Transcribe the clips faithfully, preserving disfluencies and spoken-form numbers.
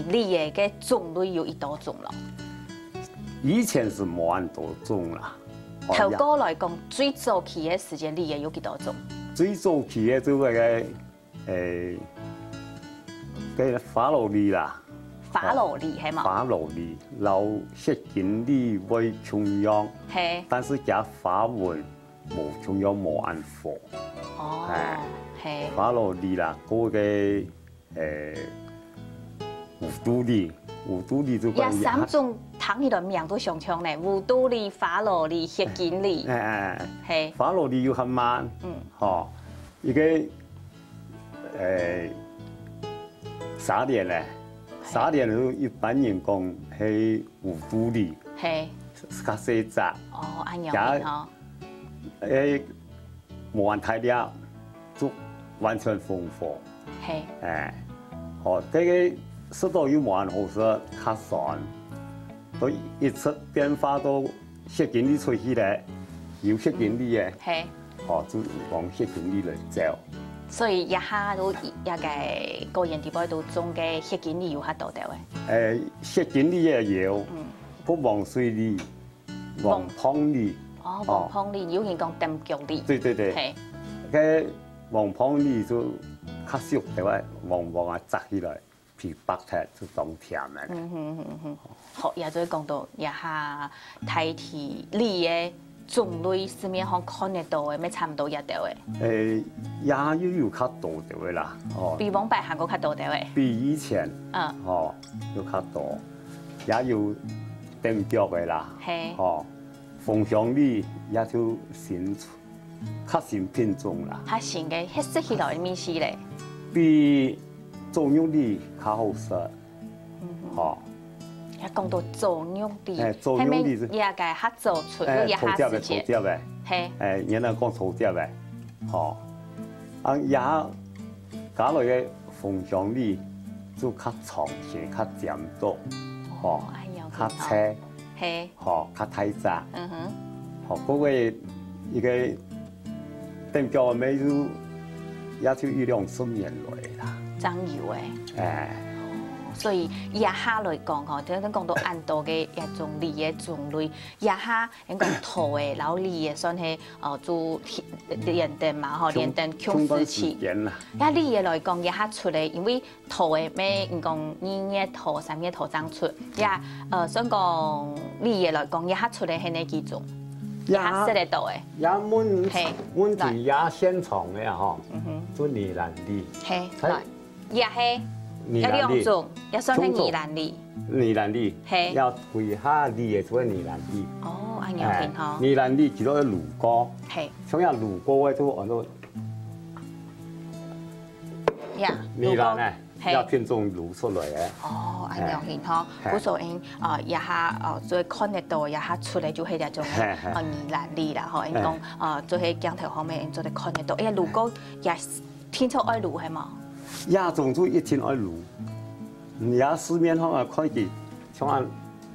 梨仔个種類有幾多種咯？以前係無恁多種啦。哦，頭過來講，最早期个時間，梨仔有幾多種？最早期个就該个，誒，該花螺梨啦。花螺梨，係無？花螺梨，摎雪錦梨會共樣，係。但係佢花紋無共樣，無恁火。哦，哎，係。花螺梨啦，過个 誒，烏肚梨，烏肚梨就講這三種聽起來名都相像呢，烏肚梨、花螺梨、雪錦梨。哎，哎，哎。係。花螺梨又較慢，嗯。吼，一個，誒，沙蓮呢，沙蓮就一般人講係烏肚梨，係。較細隻。哦，恁樣个吼。 誒，無恁大粒，就完全紅火。係。哎，吼，這個食著又無恁好食，較酸。所以一直變化到雪錦梨出去咧，有雪錦梨个，係。吼，就往雪錦梨來走。所以這下都這個果園底背都種个雪錦梨有較多兜誒。誒，雪錦梨也有，嗯。過黃水梨， 黃爿梨。哦，黃爿梨，有人講長腳梨。對，對，對。係。該黃爿梨就較熟个話，黃黃啊，摘起來，皮剝忒就當甜个。嗯哼，嗯哼。好，也就講到這下大體梨个種類，市面上看得到个，乜差毋多這兜个。誒，這又有較多兜个啦，哦。比往擺還過較多兜个。比以前，嗯。哦，有較多，也有長腳个啦，係。哦。 紅香梨也就新出，較新品種啦。較新个，該食起來个味緒咧？比棗肉梨較好食。嗯哼。吼。也講到棗肉梨，哎，棗肉梨係。係乜這個較早出，哎，又這下時節。土接个，土接个。係。哎，原來講土接个，吼。啊，也加落个紅香梨就較長些，較尖多，吼，哦，哎呀，較脆。 係。吼，較大隻。嗯哼。吼，該個一個等到尾就也就一兩十年來啦。正有誒。哎。所以這下來講吼，頭先講到恁多个這種梨个種類，這下應該桃仔摎梨仔算係，呃，就連等嘛吼，共，連等共時期。共段時間啦。這梨仔來講，這下出个，因為 桃仔乜，你講二月頭、三月頭正出，也，呃，算講梨仔來講，這下出个係哪幾種？這下食得到个。也問，係，問題也現場个吼，嗯哼。就宜蘭梨。係，來，也係，宜蘭梨。這兩種，也算係宜蘭梨。宜蘭梨，係。也歸下梨仔就係宜蘭梨。哦，恁樣定吼。哎，宜蘭梨其實係滷過，係。像這滷過个就安到 呀，宜蘭呢，係。這品種滷出來个。哦，恁樣形吼，係。故所因，啊，這下，哦，所以看得到，這下出來就係這種，係，係。哦，宜蘭梨啦，吼，因講，係。啊，做係鏡頭方面，因做得看得到。哎呀，滷過也聽說愛滷，係無？這種就一定愛滷。你這市面上啊，看佢像恁，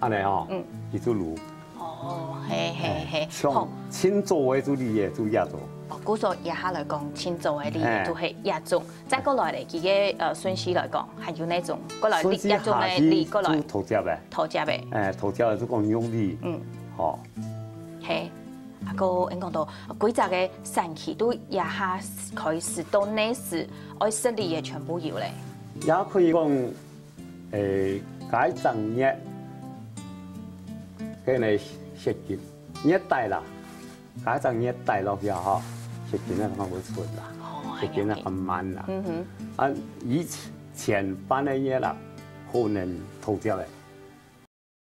恁呢吼，嗯。佢就滷。 哦，係，係，係。像，好。清早个就梨仔就這種。哦，故所這下來講，清早个梨仔就係這種。哎。再過來咧，佢个，呃，順序來講，還有哪種？過來，順序這種个梨，下去過來。就頭接个。頭接个。哎，頭接个就講肉梨。嗯。吼。係。啊，過，𠊎講到，歸隻个產區都這下開始到哪時，愛食梨个全部有咧。也可以講， 誒，該隻月，該个雪景，熱帶啦，該隻熱帶落去吼，雪景啊，較會出啦，哦，雪景啊，較慢啦。嗯哼。啊，以前半个月啦，可能頭接个。